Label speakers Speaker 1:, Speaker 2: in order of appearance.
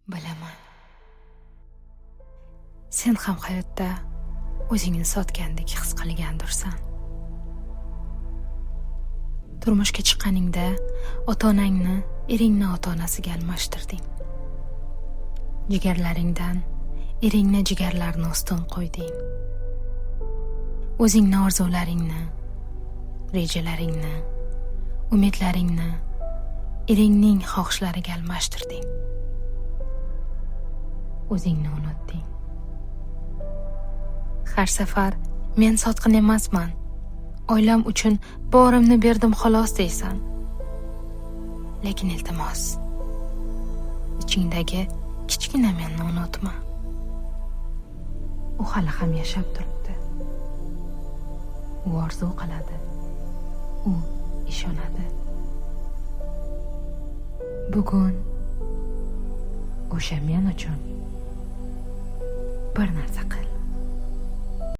Speaker 1: Bilaman, sen ham hayotda o'zingni sotgandek his qilgandursan. Turmushga chiqqaningda ota-onangni eringni ota-onasiga almashtirding. Jigarlaringdan eringni jigarlarini ustun qo'yding. O'zingni orzularingni, rejalaringni, umidlaringni eringning xohishlariga almashtirding. O'zingni unutding. Har safar "Men sotqin emasman, oilam uchun borimni berdim xolos" deysan. Lekin iltimos, ichingdagi kichkina menni unutma. U hali ham yashab turibdi. U orzu qiladi. U ishonadi. Bugun o'sha men uchun bir narsa qil.